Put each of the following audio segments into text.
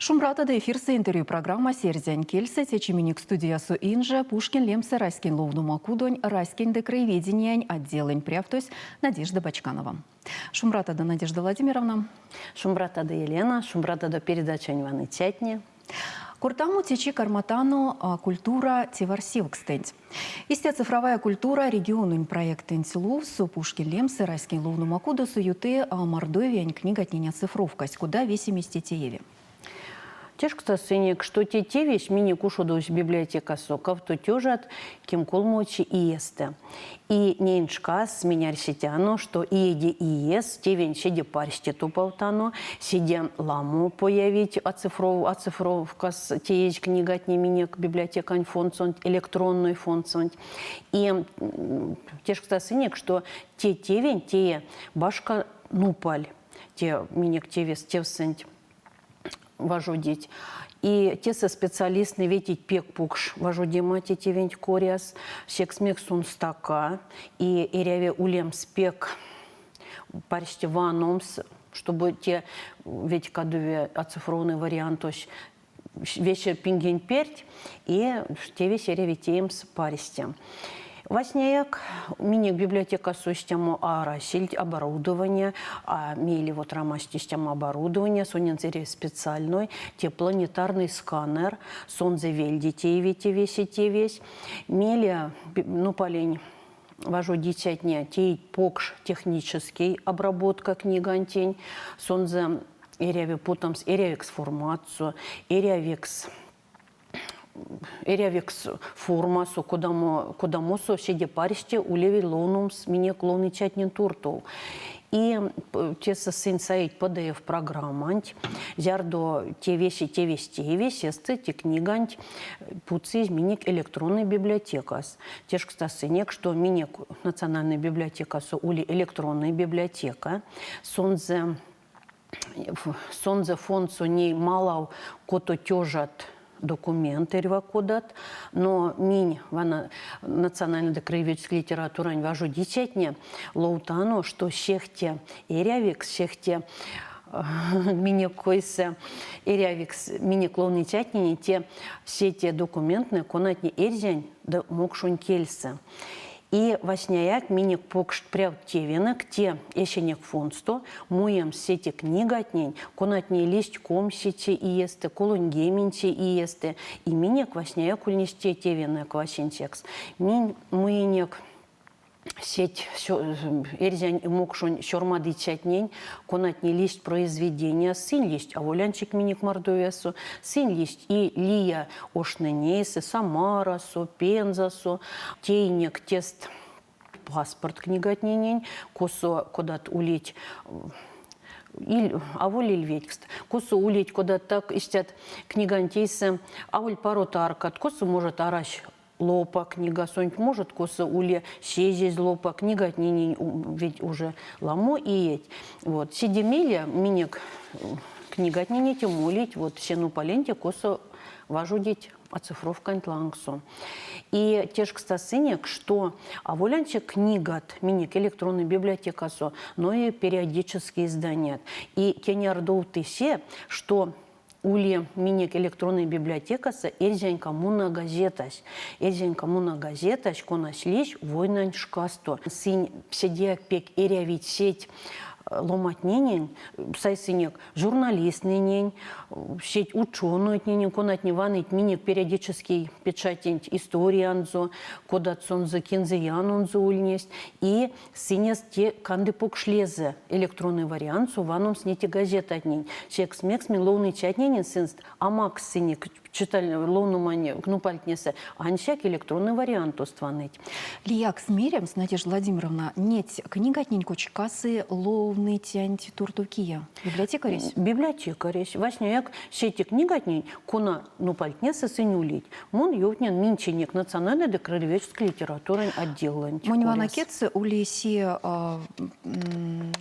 Шумбратадо эфирсэ интервью программась Эрзянь кельсэ течи минек студиясо инже Пушкин лемсэ раськень ловнома кудонь раськень ды краеведениянь отделэнь прявтось Надежда Бочканова. Шумбратадо, Надежда Владимировна. Шумбратадо, Елена. Шумбратадо передачань ваныцятне. Кортамо течи карматано культура теварсевкстэнть. Истя цифровая культура региононь проектэнть лувсо Пушкин лемсэ раськень ловнома кудосо юты Мордовиянь книгатнень оцифровкась, кода весемесь те тееви. Тешкстасынек, што те тевесь минек ушодовсь библиотекасо кавто тёжат кемколмоце иестэ. И неень шкас минь арсетяно, што иеде иес тевенть седе парсте топавтано, седе ламо появить оцифров, оцифровкас теезь книгатне минек библиотекань фондсонть, электронной фондсонть. И тешкстасынек, што те тевенть тее башка нупаль, те минек тевесь тевсэнть важодить. И тесэ специалисттнэ ветить пек покш важодема те тевенть коряс. Секс мекс сон стака и эряви улемс пек парсте ваномс, чтобы те ведь кадови оцифрованный вариантось весе пингень перть, и тевесь эряви теемс парсте. Васняяк минек библиотекасо истямо арасель оборудование, а мейле вот рамасть истямо оборудование, сонензэ специальной, те планетарный сканер, сонзэ вельде тееви те весе тевесь. Мейле, нупалень важодицятне теить покш технический обработка книгантень, сонзэ эряви путомс эрявикс форматсо, эрявикс эрявикс формасо, кодамо, кодамосо седе парсте улеви ловномс минек ловныцятнень туртов. И тесэ сынь саить PDF-программанть, зярдо те весе тевесь тееви, сестэ те книганть путсызь минек электронной библиотекас. Тешкстасынек, што минек национальной библиотекасо ули электронной библиотека, сонзэ Сонзэ фондсо ней малав кото тёжат документ эрьва кодат, но минь вана национальной ды краеведческой литературань важодицятне ловтано, што сехте эрявикс, сехте минек койсэ эрявикс минек ловныцятненень те все те документтнэ, конатне эрзянь ды мокшонь кельсэ. И васняяк минек покшт прявт тевенек те эсенек фондсто муемс сети книгатнень, конатне лиссть комсице иестэ, колоньгеменце иестэ, и минек васняяк ульнесь те тевенек васенцекс. Минь муинек сеть эрзянь и мокшонь сёрмадыцятнень, конатне лиссть произведения, сынь лиссть аволь ансяк минек Мордовиясо, сынь лиссть и лия оштнэнесэ, Самарасо, Пензасо. Теинек тест паспорт книгатненень, косо кодат улить аволь ильведькст, косо улить кодат так истят книганть эйсэ аволь паро таркат, косо может арась лопа книгасонть, может косо ули сезезь лопа, книгатненень ведь уже ламо иеть. Вот. Седе мейле минек книгатнене те молить вот се нупаленте, косо важодить оцифровканть лангсо. И тешкстасынек, что аволь ансяк книгат минек электронной библиотекасо, но и периодические издания. И кенярдовты се, что ули минек электронной библиотекасо Эрзянь коммуна газетась. Эрзянь коммуна газетась, конась лиссь войнань шкасто. Сынь седеяк пек эрявить сеть ломатненень, сайсынек журналисттнэнень, сеть ученойтненень, конатне ваныть минек периодический печатенть историянзо, кодат сонзэ кинзэ-янонзо ульнесть, и сынест те канды покш лезэ электронной вариантсо ваномс неть газетатнень. Секс мекс минь ловныцятненень сынст а макссынек читаль ловномань нупальтнесэ, ансяк электронной вариантост ваныть. Лиякс меремс, Надежда Владимировна, неть книгатнень кочкасы ловныцянть туртов кие? Библиотекаресь? Библиотекаресь. Васняяк сети книгатнень, кона нупальтнесэ сынь улить. Мон ёвтнян минченек национальной ды краеведческой литературань отделэнть. Монь вана кедьсэ ули се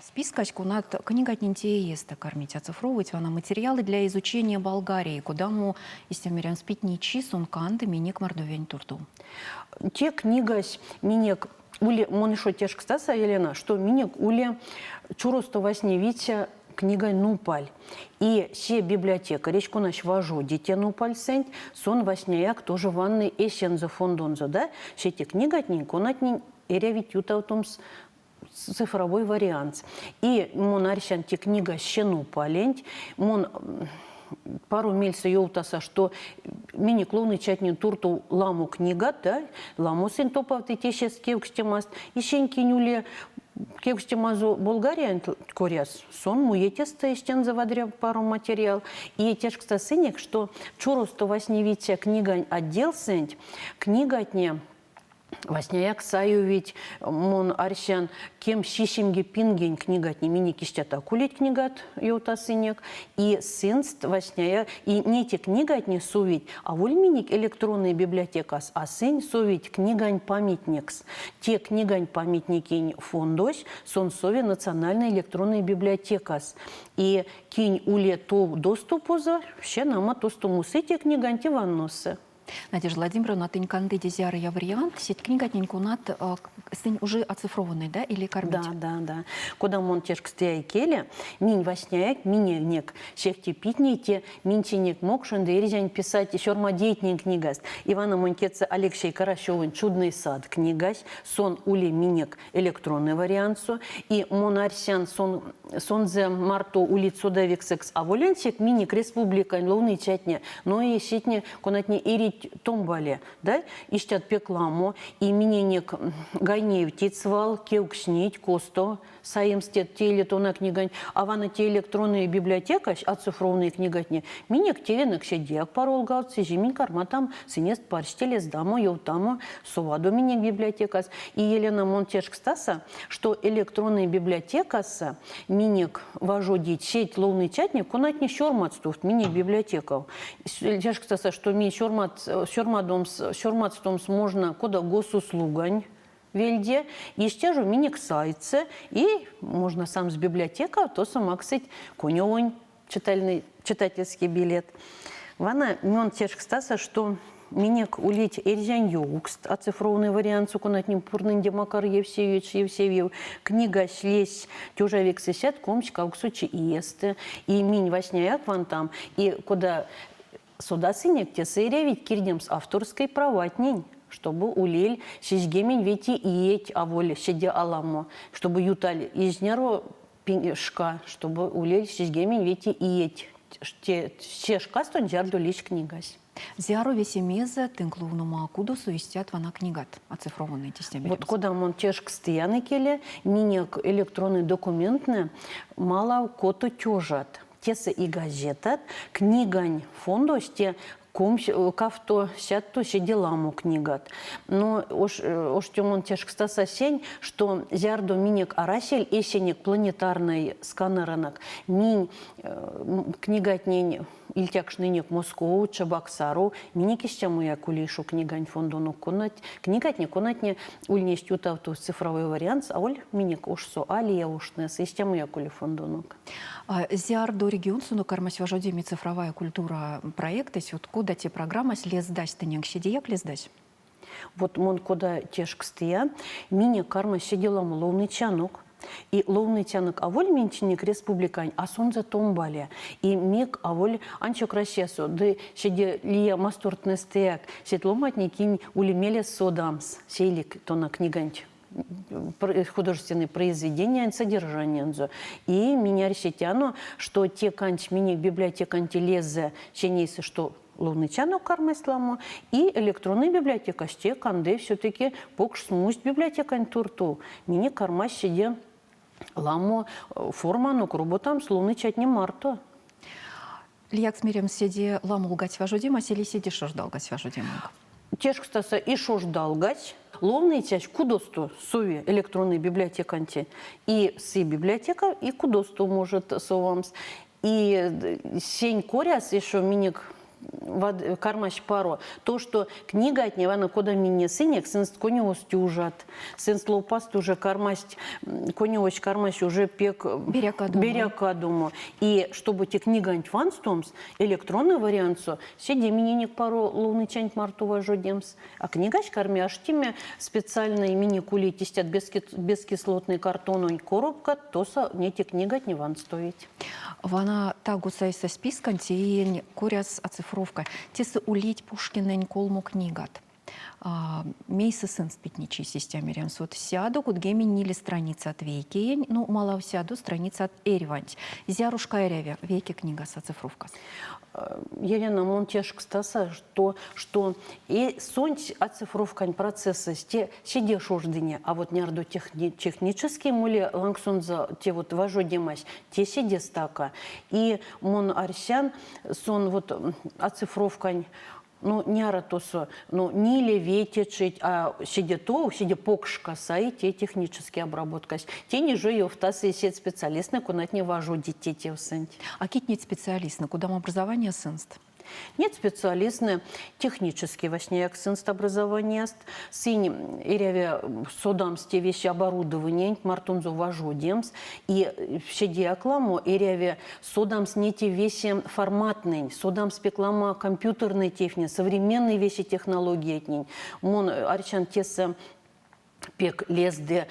спискась, конат книгатнень те кармить оцифровывать вана материалы для изучения Болгарии, кодамо, истя меремс, питнейчи сон канды минек Мордовиянь туртов. Те книгась минек ули, мон ещё тешкстаса, Елена, что минек ули чуросто вастневиця. Книгань нупаль. И се библиотекаресь, конась важоди те нупальсэнть, сон васняяк тоже ванны эсензэ фондонзо, да, сети книгатнень, конатнень эрявить ютавтомс цифровой вариантс. И мон арсян те книгась се нупаленть, мон паро мельсэ ёвтаса, что минек ловныцятнень туртов ламо книгат, да, ламо сынь топавтыть эсест кевкстемаст. И сень кинь ули кевкстемазо Болгариянть коряс, сон муи тестэ эстензэ вадря паро материал. И тешкстасынек, что чуросто вастневиця книгань отделсэнть книгатне Васняяк саевить мон арсян кемсисемге пингень книгатне, минек истят а улить книгат, ёвтасынек, и сынст васняяк, и нети книгатне совить аволь минек электронной библиотекас, а сынь совить книгань памятникс. Те книгань памятникень фондось, сон сови национальной электронной библиотекас. И кинь уле тов доступозо, вообще нама тосто мусы те книганть и ванносы. Надежда Владимировна, тынь кандыде зярыя вариант, сеть книгатнень, конат сынь уже оцифрованные, да, или кармить? Да. Кода мон тешкстыя икеле, минь васняяк миненек сехте питней те минтенек мокшонь ды эрзянь писать сёрмадейтнень книгаст. Ивана Монькеце Алексей Карасевонь «Чудный сад» книгась, сон ули минек электронной вариантсо, и мон арсян, сон сонзэ марто улить содавиксэкс аволь ансяк минек республикань ловныцятне, но и сетне, конатне эрить томбале, да, истят пек ламо, и миненек гайневтить свал, кевкстнить, косто саемс те или тона книганть, а вана те электронной библиотекась, оцифрованной книгатне, минек тевенек седеяк паролгавтсы, минь карматам сынест парсте лездамо, ёвтамо, совадо минек библиотекас. И Елена мон тешкстаса, что электронной библиотекасо минек важодить сеть ловныцятне, конатне сёрмадстовт минек библиотекав. Тешкстаса, что минь сёрмадомс, сёрмадстомс можно кода госуслугань вельде, истя жо минек сайтсэ, и можно самс библиотекав, тосо максыть конёвонь читальный, читательский билет. Вана мон тешкстаса, что минек улить эрзянь ёвкст, оцифрованный вариант, конатнень пурнынде Макар Евсеевич Евсевьев, книгась лиссь тёжа вейксэсядт 28 иестэ, и минь васняяк вантам, и кода содасынек, тесэ эрявить кирдемс авторской праватнень, чтобы улель 75 иеть аволь седе аламо, чтобы юталь изняро шка, чтобы улель 75 иеть. Те се шкастонть, зярдо лиссь книгась. Зяро весемезэ тынк ловнома кудосо истят вана книгат оцифрованные тесте Вот кода мон тешкстыя икеле, минек электронной документнэ малав кото тёжат. Тесэ и газетат, книгань фондось те кавто сядто седе ламо книгат. Но оштё мон тешкстаса сень, что зярдо минек арасель эсенек планетарной сканеронок, минь книгатнень ильтякшнынек Московов, Чебоксаров, минек истямояк ули ещё книгань фондонок, конат, книгатне, конатне ульнесть ютавтозь цифровой вариантс, аволь минек ошсо, а лия оштнэсэ истямояк ули фондонок. Зярдо регионсонок кармась важодеме цифровая культура проектэсь, вот кода те программась лездась тыненк, седеяк лездась? Вот мон кода тешкстыя, минек кармась седе ламо ловныцянок. И ловныцянок аволь минтенек республикань, а сонзэ томбале. И мик аволь ансяк Россиясо, ды седе лия мастортнэстэяк сеть ломантне, кинь ули мелест содамс се или тона книганть художественной произведениянть содержаниянзо. И минь арсетяно, что те кандсь минек библиотеканть лезэ сень эйсэ, что ловныцянок кармасть ламо, и электронной библиотекась те канды все-таки покш смусть библиотеканть туртов. Минек кармась седе ламо форманок роботамс ловныцятне марто. Лиякс меремс, седе ламолгадсь важодемась или седе шождалгадсь важодеманк? Тешкстаса и шождалгадсь. Ловныцясь кудосто сови электронной библиотекантень. И сы библиотека, и кудосто может совамс. И сень коряс еще минек. Кармась паро. То, что книгатне, вана кода минь несынек, сынст конёвост тюжат, сынст лопаст уже кармасть, конёвось кармась уже пек берякадомо. И чтобы те книганть ванстомс, электронной вариантсо, седе миненек паро ловныцянть марто важодемс. А книгась карми аштеме специальной мини-кулить истят бескислотной картононь коробкат, тосо неть книгатне ванстовить. Вана таго сайса списканть теень коряс оцифровка. Тесэ улить Пушкинэнь колмо книгат. Мейсэ сынст питнечись истя меремс. Вот сядо кодгемень ниле страницат вейкеень, ну, малав сядо страницат эрьванть. Зяро шка эряви вейке книгас оцифровкас? Елена, мон тешкстаса, что и сонсь оцифровкань процессэсь те седе шождыне, а вот нярдо технически моли лангсонзо те вот важодемась, те седе стака. И мон арсян, сон вот оцифровкань ну, няра тосо, ну, ниле вете чить, а седе тов, седе покш саи те технический обработкась. Тень жо ёвтасы сеть специалисттнэ, конатне важодить те тевсэнть. А кить неть специалисттнэ, кодамо образования сынст? Неть специалисттнэ технически васняяк сынст образованияст, сынь эряви содамс те весе оборудованиянть, мартонзо важодемс, и седеяк ламо эряви содамс не те весе форматнэнь, содамс пек ламо компьютерной тевтнень, современной весе технологиятнень. Мон арсян тесэ пек лезды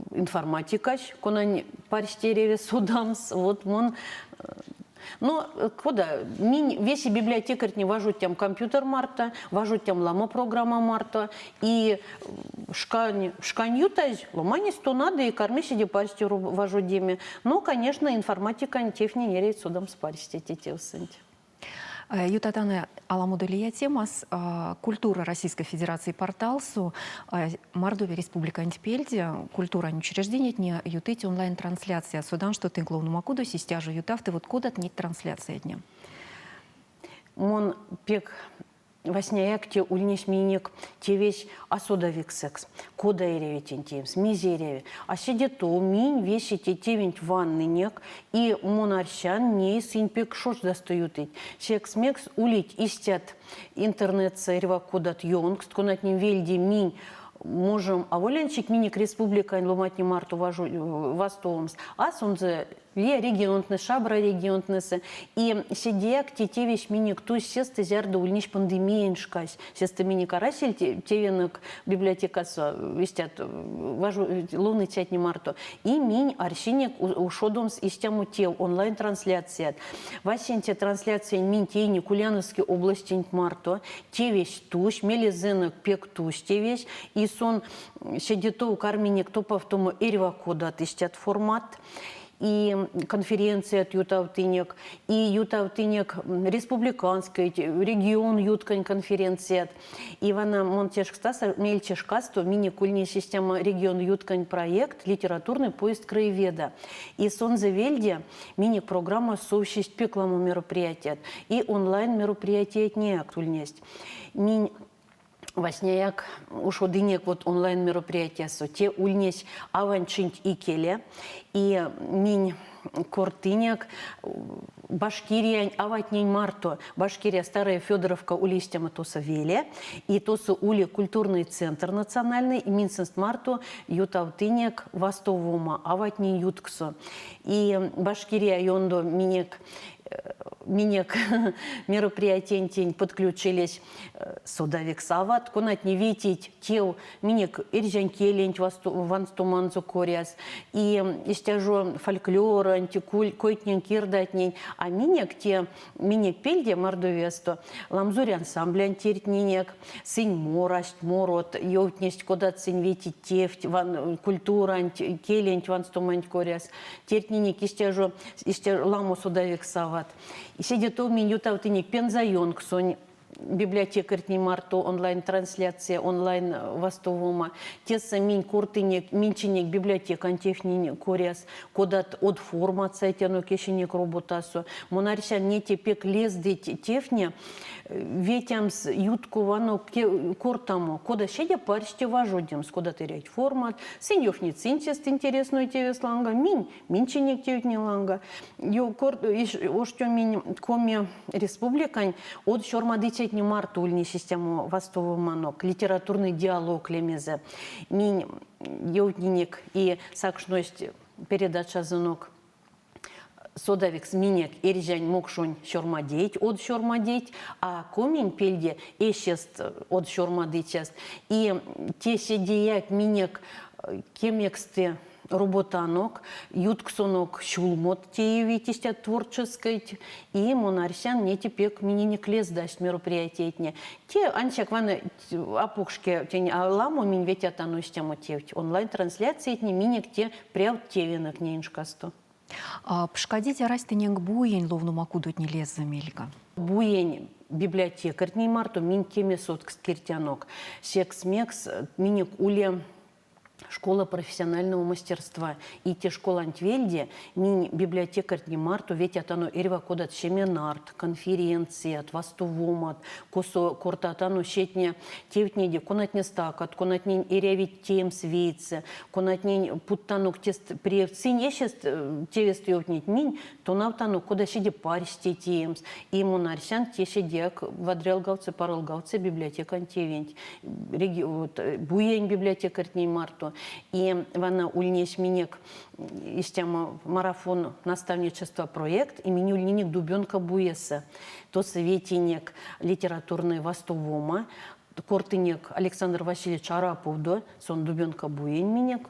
информатикась, конань парсте эряви содамс. Вот мон но кода минь весе библиотекарьтне важодтям компьютер марто, важодтям ламо программа марто, и шкань, шкань ютазь ломанесь тонады и карми седе парсте важодеме. Но, конечно, информатикань тевтне эрявить содамс парсте те тевсэнть. Ютатано аламодо лия темас. Культура Российской Федерации порталсо Мордовия Республиканть пельде культурань учреждениятне ютыть онлайн-трансляция. Содан, что тынк ловнома кудось истя жо ютавты вот кодат неть трансляциятне? Мон пек васняяк те ульнесь минек тевесь асодавиксэкс. Кода эряви тень теемс, мезе эряви. А седе тов минь весе те тевенть ваннынек, и мон арсян, ней сынь пек шождасто ютыть. Секс мекс улить истят интернетсэ эрьва кодат ёнкст, конатнень вельде минь можем аволь ансяк минек республикань ломантне марто вастовомс, а сонзэ лия регионтнэ, шабра регионтнэсэ. И седеяк те тевесь минек тусь сестэ, зярдо ульнесь пандемиянь шкась. Сестэ минек арасель тевенек библиотекасо истят ловныцятне марто. И минь арсинек ушодомс истямо тев, онлайн-трансляцият. Васенце трансляциянь минь теинек Ульяновской областенть марто. Тевесь тусь, мелезэнек пек тусь тевесь. И сон седе тов карминек топавтомо эрьва кодат истят формат. И конференцият ютавтынек, и ютавтынек республиканской, регион ютконь конференцият. И вана мон тешкстаса, меельце шкасто минек ульнесь истямо регион ютконь проект «Литературный поезд краеведа». И сонзэ вельде минек программас совсесть пек ламо мероприятият. И онлайн мероприятиятнеяк ульнесть. Минь васняяк ушодынек вот онлайн мероприятиясо. Те ульнесь авань чинть икеле. И минь кортынек Башкириянь аватнень марто. Башкирия Старая Федоровка ули истямо тосо веле. И тосо ули культурный центр национальный. И минь сынст марто ютавтынек вастовома аватнень ютксо. И Башкирия ёндо минек мероприятиянтень подключились содавикс ават, конатне ветить тев минек эрзянь келенть ванстоманзо коряс, и истя жо фольклоронть, койтнень, кирдатнень. А минек те минек пельде Мордовиясто Ламзурь ансамблянь тертнинек, сынь морасть морот, ёвтнесть, кодат сынь ветить тевть культуранть, келенть ванстоманть коряс. Тертнинек истя жо истя ламо содавикс ават. Седе тов минь ютавтынек Пенза ёнксонь. Библиотекарьтнень марто онлайн-трансляция, онлайн-вастовома. Тесэ минь кортынек, минь библиотекань тевтнень коряс, кодат од формат сайтянок эсенек роботасо. Мон арсян, неть пек лездыть тевтне ветямс юткованок кортамо, кода седе парсте важодемс, кодат эрявить формат, сынь ёвтнить сынст интересной тевест ланга, минь минченек тевтне ланга. Оштё минь Коми Республикань од сёрмадыцятне марто ульнесь истямо вастовоманок, литературный диалог лемезэ. Минь ёвтнинек и сакшность передачазонок содавикс минек эрзянь мокшонь сёрмадейть, од сёрмадейть, а коминь пельде эсест од сёрмадыцяст. И те седеяк минек кемексты роботанок, ютксонок сюлмот теевить истят творческойть, и мон арсян, неть пек миненек лездасть мероприятиятне. Те ансяк вана апокшке тень ламо минь ветятано истямо тевть. Онлайн-трансляциятне минек те прявт тевенек неень шкасто. Пшкадить арась тыненк буень ловнома кудотне лезэ мельга? Буень библиотекарьтнень марто минь кеме соткст киртянок. Секс мекс минек уле школа профессионального мастерства. И те школанть вельде минь библиотекарьтне марто ветятано эрьва кодат семинарт, конференцият, вастовомат, косо кортатано сетне тевтнеде, конатне стакат, конатнень эрявить теемс вейсэ, конатнень путтанок тест превть. Сынь эсест тевест ёвтнить минь, тонавтано, кода седе парсте теемс. И мон арсян, те седеяк вадрялгавтсы, паролгавтсы библиотекань тевенть. Буень библиотекарьтнень марто. И вана ульнесь минек истямо марафон наставничества проект, и минь ульнинек Дубенка буесэ. Тосо ветинек литературной вастовома, кортынек Александр Васильевич Араповдо, сон Дубенка буень минек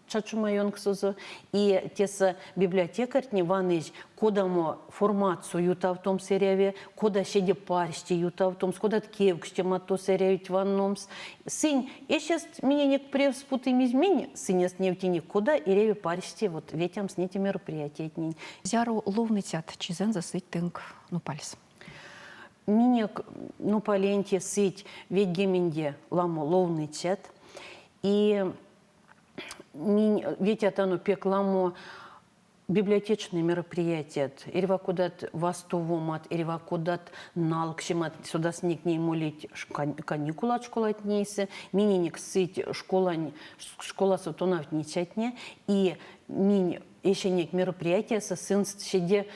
чачома ёнксозо. И тесэ библиотекарьтне ванызь, кодамо форматсо ютавтомс эряви, кода седе парсте ютавтомс, кодат кевкстемат тосо эрявить ванномс. Сынь эсест миненек превс путымизь, минь сынест невтинек, кода эряви парсте вот ветямс неть мероприятиятнень. Зяро ловныцят чизэнзэ сыть тынк нупальс? Минек нупаленте сыть ведьгеменде ламо ловныцят. И минь ветятано пек ламо библиотечные мероприятият, эрьва кодат вастовомат, эрьва кодат налксемат. Содасынек ней молить каникулат школатнесэ, миненек сыть школань, школасо тонавтницятне, и минь эсенек мероприятиясо сынст седе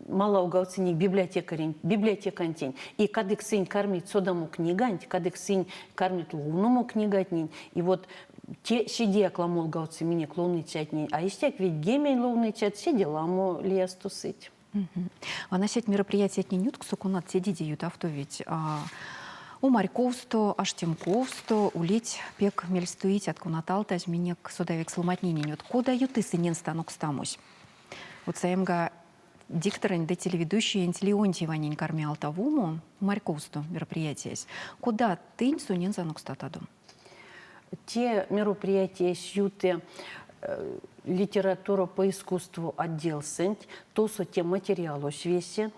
малавгавтсынек библиотекарень, библиотекантень. И кадык сынь кармить содамо книганть, кадык сынь кармить ловномо книгатнень. И вот те седеяк ламолгавтсы минек ловныцятнень, а истяк ведьгемень ловныцят седе ламо лиясто сыть. Вана сеть мероприятиятнень ютксо, конат седиде ютавтовить умарьковсто, аштемковсто, улить пек мельстуить, конат алтазь минек содавикс ломатненень. Вот кода юты сыненст анокстамось? Вот саемга дикторонь ды телеведущеенть Леонтьеванень карми алтавомо умарьковсто мероприятиясь. Кода тынь сонензэ анокстатадо? Те мероприятиясь юты литература по искусству отделсэнть, тосо те материалось весе.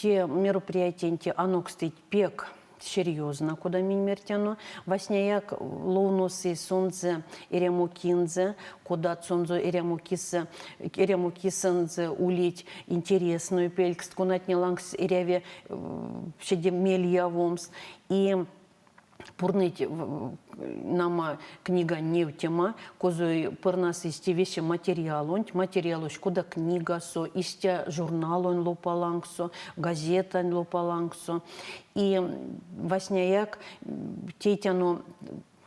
Те мероприятиянть анокстыть пек серьезно, кода минь мертяно. Васняяк ловносы сонзэ эрямо кинзэ, кодат сонзэ эрямо кисэ, эрямо кисэнзэ улить интересной пелькст, конатне лангс эряви седе мель явомс. И пурныть нама книгань невтема, козой пурнасызь те весе материалонть, материалось кода книгасо, истя журналонь лопа лангсо, газетань лопа лангсо. И васняяк тейтяно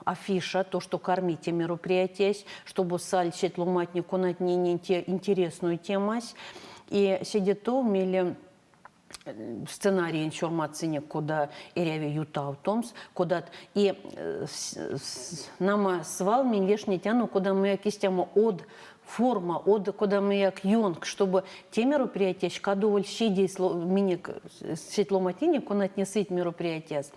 афиша, то, что карми те мероприятиясь, чтобы сальсеть ломатне, конатненень те интересную темась. И седе тов мейле сценариень сёрмадсынек, кода эряви ютавтомс, кодат и нама свал минь вешнетяно кодамояк истямо од форма, од кодамояк ёнкс, чтобы те мероприятиясь кадоволь седей минек сеть ломантненень, конатне сыть мероприятияс.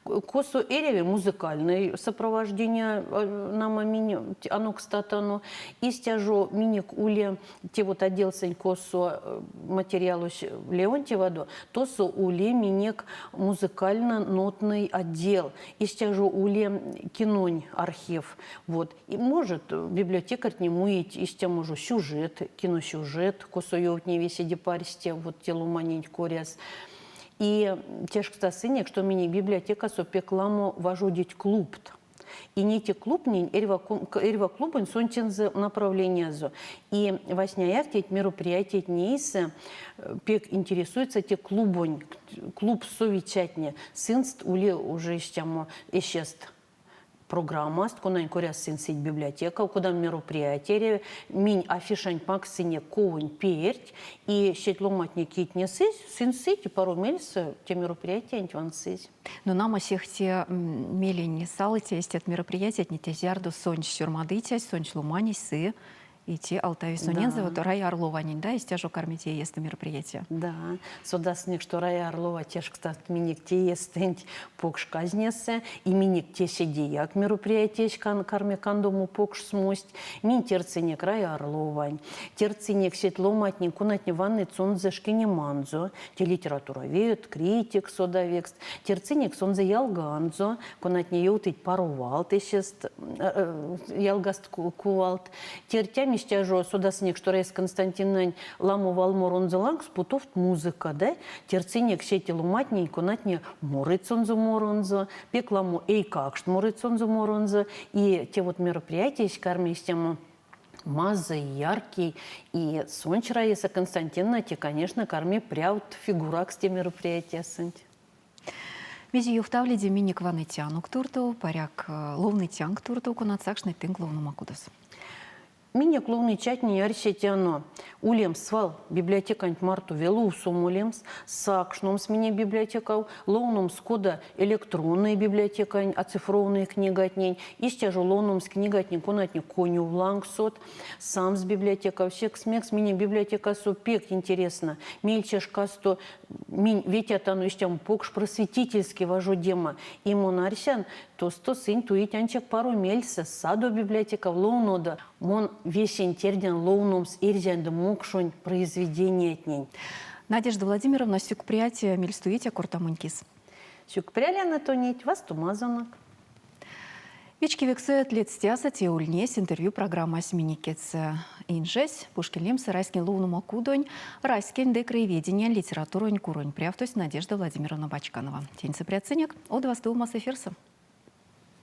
Косо эряви музыкальной сопровождение нама минь анокстатано. Истя жо минек ули те вот отделсэнть косо материалось Леонтьевадо, тосо ули минек музыкально-нотный отдел. Истя жо ули кинонь архив. Вот. И может библиотекарьтне муить истямо жо сюжет, киносюжет, косо ёвтневи седе парсте вот те ломаненть коряс. И тешкстасынек, что минек библиотекасо пек ламо важодить клубт. И неть клубтнень, эрьва, эрьва клубонь сонтензэ направлениязо. И васняяк теть мероприятиятне эйсэ пек интересуются те клубонь, клубсо ветятне. Сынст ули уже истямо эсест программаст, конань коряс сынь сыть библиотекав, кода мероприятия, минь афишанть максынек ковонь перть, и сеть ломантне кить несызь, сынь сыть и паро мельсэ те мероприятиянть вансызь. Но нама сехте мелень салыця истят мероприятиятне те зярдо сонсь сёрмадыцясь, сонсь ломанесь сы и те алтави сонензэ, вот Рая Орлованень, да, истя жо кармить эест мероприятия. Да, содасынек, что Рая Орлова тешкстаст минек теестэнть покш казнесэ, и минек те седеяк мероприятиясь карми кандомо покш смусть. Минь тердсынек Рая Орловань, тердсынек сеть ломантнень, конатне ванныть сонзэ шкинеманзо, те литературовед, критик содавикст, тердсынек сонзэ ялганзо, конатне ёвтыть паро валт эсест ялгаст кувалт. Тертям истя жо содасынек, што Раиса Константиновнань ламо валморонзо лангс путовт музыка, да? Тердсынек сеть ломантнень, конатне морыть сонзэ моронзо, пек ламо эйкакшт морыть сонзэ моронзо. И те вот мероприятиясь карми истямо мазый, яркий. И сонсь Раиса Константиновна те, конечно, карми прявт фигуракс те мероприятиясонть. Мезе ёвтавлиде минек ваныцянок туртов, паряк, ловныцянк туртов, конат сакшныть тынк ловнома кудос? Минек ловныцятне арсетяно улемс свал библиотеканть марто велувсо молемс, сакшномс минек библиотекав, ловномс кода электронной библиотекань оцифрованной книгатнень, истя жо ловномс книгатнень, конатне конёв лангсот, самс библиотекав. Секс мекс минек библиотекасо пек интересно. Меельце шкасто минь ветятано истямо покш просветительский важодема. И мон арсян, тосто сынь туить ансяк паро мельсэ, садо библиотекав ловнодо. Мон весень тердян ловномс эрзянь ды мокшонь произведениятнень. Надежда Владимировна, сюкпря те мельстуиця кортамонь кис. Сюкпря, Лена, тонеть, вастомазонок. Вечкевиксэ ледстясы те ульнесь интервью программась Минекедсэ. Инжесь Пушкин лемсэ раськень ловнома кудонь, раськень ды краеведениянь литературань куронь прявтось Надежда Владимировна Бочканова. Теньсэ прядсынек од вастовомас эфирсэ.